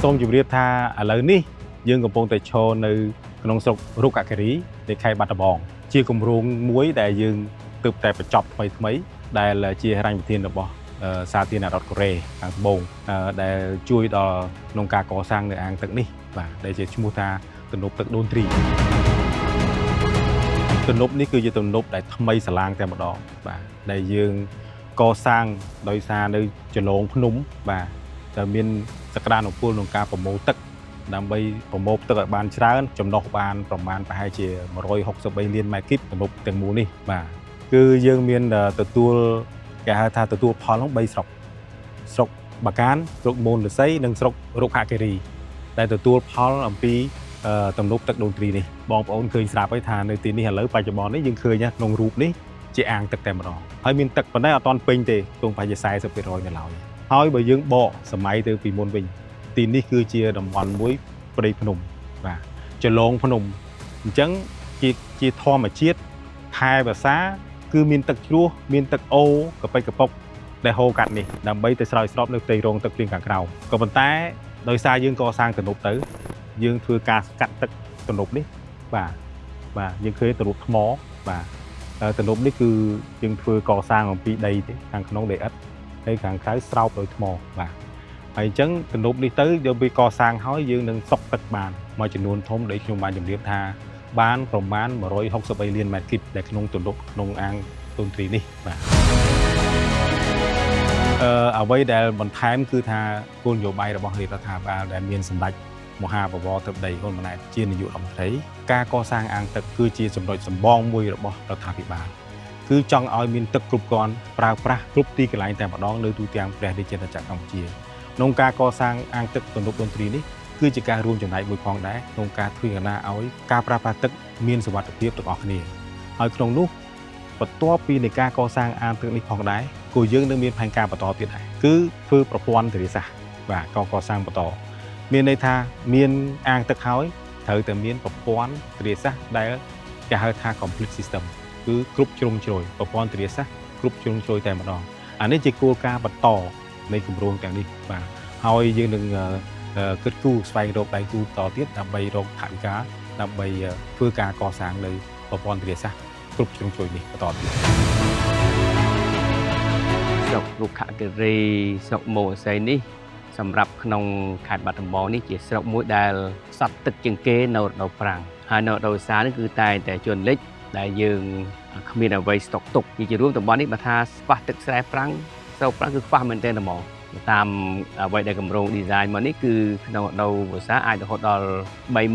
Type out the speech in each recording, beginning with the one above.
សូមជម្រាបថាឥឡូវនេះយើងកំពុងតែឈរនៅក្នុងស្រុករុក្ខគិរីនៃខេត្តបាត់ដំបងជាគម្រោងមួយដែលយើងទើបតែបញ្ចប់ថ្មីថ្មីដែលជាហិរញ្ញប្បទានរបស់សាធារណរដ្ឋកូរ៉េខាងត្បូងដែលជួយដល់ក្នុងការកសាងនៅអាងទឹកនេះបាទដែលជាឈ្មោះថាទំនប់ទឹកដូនទ្រីទំនប់នេះគឺជាទំនប់ដែលថ្មីស្រឡាងតែម្ដងបាទដែលយើងកសាងដោយសារនៅចលងភ្នំបាទដែលមានសក្តានុពលក្នុងការប្រមូលទឹកដើម្បីប្រមូលទឹកឲ្យបានច្រើនចំណុះបានប្រមាណប្រហែលជា163លានម៉ែត្រគីបទំនប់ទាំងមូលនេះបាទគឺយើងមានទទួលគេហៅថាទទួលផលនោះ3ស្រុកស្រុកបាកានស្រុកមូនលសីនិងស្រុករុក្ខគិរីដែលទទួលផលអំពីទំនប់ទឹកដូនទ្រីនេះបងប្អូនឃើញស្រាប់ហើយថានៅទីនេះឥឡូវបច្ចុប្បន្ននេះយើងឃើញក្នុងរូបនេះជាអាងទឹកតែម្ដងហើយមានទឹកប៉ុន្តែអត់ទាន់ពេញទេគង់ប្រហែលជា40%នៅឡើយហើយបើយើងបកសម័យទៅពីមុនវិញទីនេះគឺជាតំបន់មួយព្រៃភ្នំបាទចលងភ្នំអញ្ចឹងជាធម្មជាតិខែវស្សាគឺមានទឹកជ្រោះមានទឹកអូរកប៉ិចកប៉ុកដែលហូរកាត់នេះដើម្បីទៅស្រោចស្រពនៅផ្ទៃរងទឹកភ្លៀងខាងក្រោមក៏ប៉ុន្តែដោយសារយើងកសាងទំនប់ទៅយើងធ្វើការស្កាត់ទឹកទំនប់នេះបាទបាទយើងឃើញទំនប់ថ្មបាទទំនប់នេះគឺយើងធ្វើកសាងអំពីដីទេខាងក្នុងដីឥដ្ឋហើយខាងក្រៅស្រោបដោយថ្មបាទហើយអញ្ចឹងទំនប់នេះទៅយើងវាកសាងហើយយើងនឹងស្តុកទឹកបានមួយចំនួនធំដែលខ្ញុំបានជម្រាបថាបានប្រមាណ163លានម៉ែត្រគីបដែលក្នុងទំនប់ក្នុងអាងដូនទ្រីនេះបាទអ្វីដែលបន្ថែមគឺថាគោលនយោបាយរបស់រាជរដ្ឋាភិបាលដែលមានសម្ដេចមហាបវរធិបតីហ៊ុនម៉ាណែតជានាយករដ្ឋមន្ត្រីការកសាងអាងទឹកគឺជាចំណុចសម្បងមួយរបស់រដ្ឋាភិបាលគឺចង់ឲ្យមានទឹកគ្រប់គ្រាន់ប្រើប្រាស់គ្រប់ទីកន្លែងតែម្ដងនៅទូទាំងព្រះរាជាណាចក្រកម្ពុជាក្នុងការកសាងអាងទឹកទំនប់ដូនទ្រីនេះគឺជាការរួមចំណែកមួយផងដែរក្នុងការធ្វើយ៉ាងណាឲ្យការប្រើប្រាស់ទឹកមានសុវត្ថិភាពទាំងអស់គ្នាហើយក្នុងនោះបន្ទាប់ពីនៃការកសាងអាងទឹកនេះផងដែរក៏យើងនឹងមានផែនការបន្តទៀតដែរគឺធ្វើប្រព័ន្ធធារាសាស្ត្របាទកកសាងបន្តមានន័យថាមានអាងទឹកហើយត្រូវតែមានប្រព័ន្ធធារាសាស្ត្រដែលគេហៅថា complete system គឺគ្រប់ជ្រុងជ្រោយប្រព័ន្ធធារាសាស្ត្រគ្រប់ជ្រុងជ្រោយតែម្ដងអានេះជាគោលការណ៍បន្តនៃគម្រោងទាំងនេះបាទហើយយើងនឹងគិតគូរស្វែងរកដៃគូបន្តទៀតដើម្បីរកថវិកាដើម្បីធ្វើការកសាងនៅប្រព័ន្ធធារាសាស្ត្រគ្រប់ជ្រុងជ្រោយនេះបន្តទៀត ស្រុករុក្ខគិរីស្រុកមោសីនេះសម្រាប់ក្នុងខេត្តបាត់ដំបងនេះជាស្រុកមួយដែលខ្សត់ទឹកជាងគេនៅរដូវប្រាំងហើយនៅរដូវវស្សានេះគឺតែតែជន់លិចដែលយើងគ្មានអ្វីស្តុកទុកជារួមតំបន់នេះបើថាខ្វះទឹកស្រែប្រាំងស្រូវប្រាំងគឺខ្វះមែនទែនហ្មងតាមអ្វីដែលគម្រោង design មកនេះគឺក្នុងរដូវវស្សាអាចរហូតដល់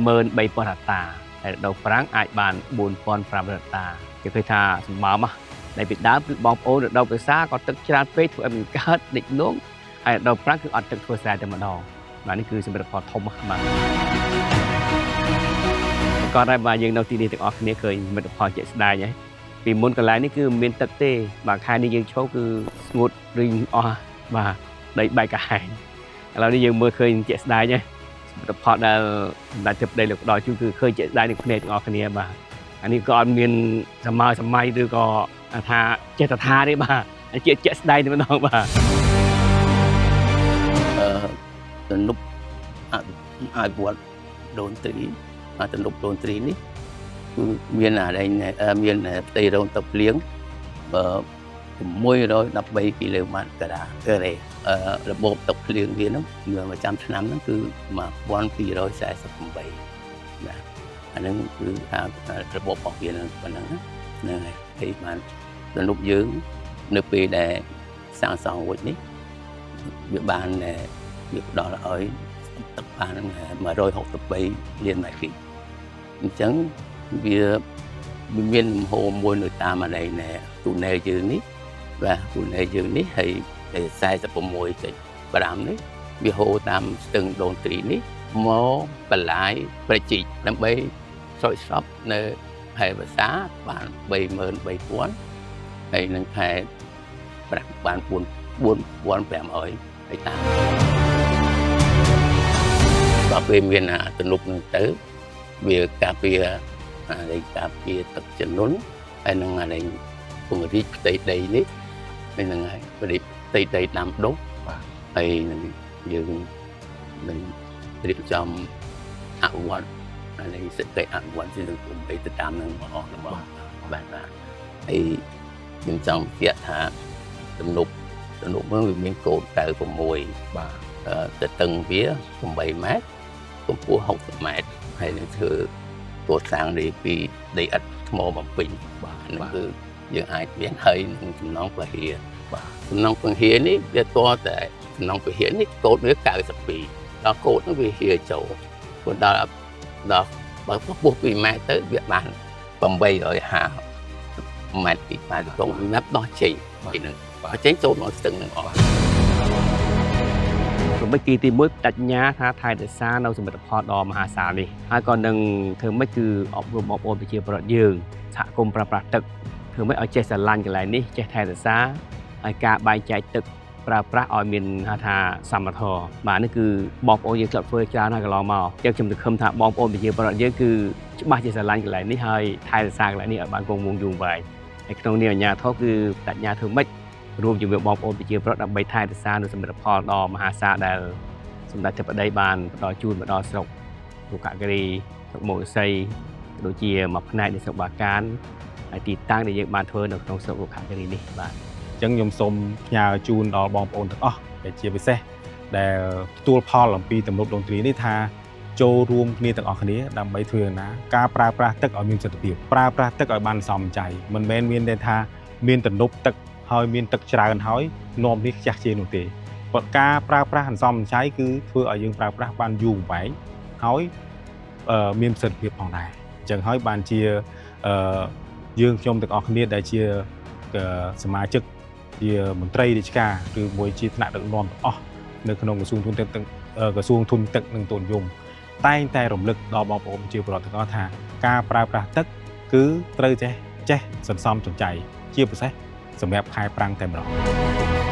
33,000ហិកតាហើយរដូវប្រាំងអាចបាន4,500ហិកតាគេឃើញថាសម្បើមណាដែលពីដើមគឺបងប្អូនរដូវវស្សាក៏ទឹកច្រើនពេកធ្វើឲ្យមិនកើតលិចលង់ហើយរដូវប្រាំងគឺអត់ទឹកធ្វើស្រែតែម្ដងបាទនេះគឺសមិទ្ធផលធំណាស់បាទក៏ដែរបាទយើងនៅទីនេះទាំងអស់គ្នាឃើញសមិទ្ធផលជាក់ស្ដែងហើយពីមុនកន្លែងនេះគឺមិនមានទឹកទេបាទខែនេះយើងឈរគឺស្ងួតរីងអស់បាទដីបែកកាហែងឥឡូវនេះយើងមើលឃើញជាក់ស្ដែងហើយសមិទ្ធផលដែលសម្ដេចធិបតីលោកផ្ដល់ជូនគឺឃើញជាក់ស្ដែងនឹងភ្នែកទាំងអស់គ្នាបាទអានេះក៏អត់មានសម័យសម័យឬក៏ថាចេតថាទេបាទជាជាក់ស្ដែងតែម្ដងបាទ ទំនប់អឲ្យវត្តដូនទ្រីទំនប់ដូនទ្រីនេះគឺមានអារែងមានផ្ទៃរងទឹកភ្លៀង613គីឡូម៉ែត្រការ៉ាការ៉េរបបទឹកភ្លៀងវាហ្នឹងប្រចាំឆ្នាំហ្នឹងគឺ1248បាទអាហ្នឹងគឺថារបបរបស់វាហ្នឹងប៉ុណ្ណឹងហ្នឹងហើយហើយបានទំនប់យើងនៅពេលដែលសាងសង់រួចនេះវាបានវាផ្ដល់ឲ្យទឹកបាន163លានម៉ែត្រគីបអញ្ចឹងវាមានលំហូរមួយនៅតាមអីណែទូណែលយើងនេះបាទទូណែលយើងនេះហើយ46.5នេះវាហូរតាមស្ទឹងដូនទ្រីនេះមកបន្លាយប្រជីកដើម្បីស្រោចស្រពនៅខែវស្សាបាន33,000ហើយនឹងខែប្រាំងបាន4500ហិកតាដល់ពេលមានអាទំនប់នឹងទៅវាការពារអាការពារទឹកជំនន់ហើយនឹងអាពង្រីកផ្ទៃដីនេះហ្នឹងហើយពង្រីកផ្ទៃដីដាំដុះបាទហើយនឹងយើងនឹង រៀបចំអនុវត្តនៃសេដ្ឋកិច្ចអនុវត្តជាសង្គមអីទៅតាមនឹងអស់របស់បាទបាទហើយខ្ញុំចង់បញ្ជាក់ថាទំនប់ទំនប់ហ្នឹងវាមានកូត96 បាទ ទៅតឹងវា8ម៉ែត្រកម្ពស់60ម៉ែត្រហើយនឹងធ្វើកសាងនេះពីដីឥដ្ឋថ្មបំពេញ បាទ បាទ ហ្នឹងគឺយើងអាចមានហើយនឹងចំណងពហិ បាទ ចំណងពហិនេះវាតតែចំណងពហិនេះកូតវា92ដល់កូតនោះវាហៀចូលព្រោះដល់ដល់បើកម្ពស់2ម៉ែត្រទៅវាបាន850ម៉ែត្រពីបាតកងសម្រាប់ដោះចេញពីនឹងដោះចេញចូលមកស្ទឹងនឹងអស់ ព្រោះមិនគីទី1បដិញ្ញាថាថែរក្សានៅសមិទ្ធផលដ៏មហាសាលនេះហើយក៏នឹងធ្វើម៉េចគឺអប់រំបងប្អូនប្រជាពលរដ្ឋយើងសហគមន៍ប្រើប្រាស់ទឹកធ្វើម៉េចឲ្យចេះស្រឡាញ់កន្លែងនេះចេះថែរក្សាហើយការបែងចែកទឹកប្រើប្រាស់ឲ្យមានហៅថាសមធម៌បាទនេះគឺបងប្អូនយើងធ្លាប់ធ្វើច្រើនហើយកន្លងមកចឹងខ្ញុំសង្ឃឹមថាបងប្អូនប្រជាពលរដ្ឋយើងគឺច្បាស់ជាស្រឡាញ់កន្លែងនេះហើយថែរក្សាកន្លែងនេះឲ្យបានគង់វង្សយូរវែងហើយក្នុងនាមអាជ្ញាធរគឺបដិញ្ញាធ្វើម៉េច រួមជាមួយបងប្អូនប្រជាពលរដ្ឋដើម្បីថែរក្សានូវសមិទ្ធផលដ៏មហាសាលដែលសម្ដេចធិបតីបានផ្ដល់ជូនមកដល់ស្រុករុក្ខគិរីស្រុកមោកសីក៏ដូចជាមួយផ្នែកនៃស្រុកបាកានហើយទីតាំងដែលយើងបានធ្វើនៅក្នុងស្រុករុក្ខគិរីនេះបាទ អញ្ចឹងខ្ញុំសូមផ្ញើជូនដល់បងប្អូនទាំងអស់ដែលជាពិសេសដែលទទួលផលអំពីទំនប់ដងទ្រីនេះថាចូលរួមគ្នាទាំងអស់គ្នាដើម្បីធ្វើយ៉ាងណាការប្រើប្រាស់ទឹកឲ្យមានប្រសិទ្ធភាពប្រើប្រាស់ទឹកឲ្យបានសមចៃមិនមែនមានតែថាមានទំនប់ទឹកហើយមានទឹកច្រើនហើយនាំនេះខ្ជះខ្ជាយនោះទេប៉ុន្តែការប្រើប្រាស់អន្សមចៃគឺធ្វើឲ្យយើងប្រើប្រាស់បានយូរអង្វែងហើយមានប្រសិទ្ធភាពផងដែរអញ្ចឹងហើយបានជាអឺយើងខ្ញុំទាំងអស់គ្នាដែលជាសមាជិកជាមន្ត្រីរាជការឬមួយជាថ្នាក់ដឹកនាំទាំងអស់នៅក្នុងក្រសួងធនទឹកក្រសួងធនទឹកនិងទូនយមតែងតែរំលឹកដល់បងប្អូនជាពលរដ្ឋទាំងអស់ថាការប្រើប្រាស់ទឹកគឺត្រូវចេះសន្សំសំចៃជាពិសេសសម្រាប់ខែប្រាំងតែម្ដង។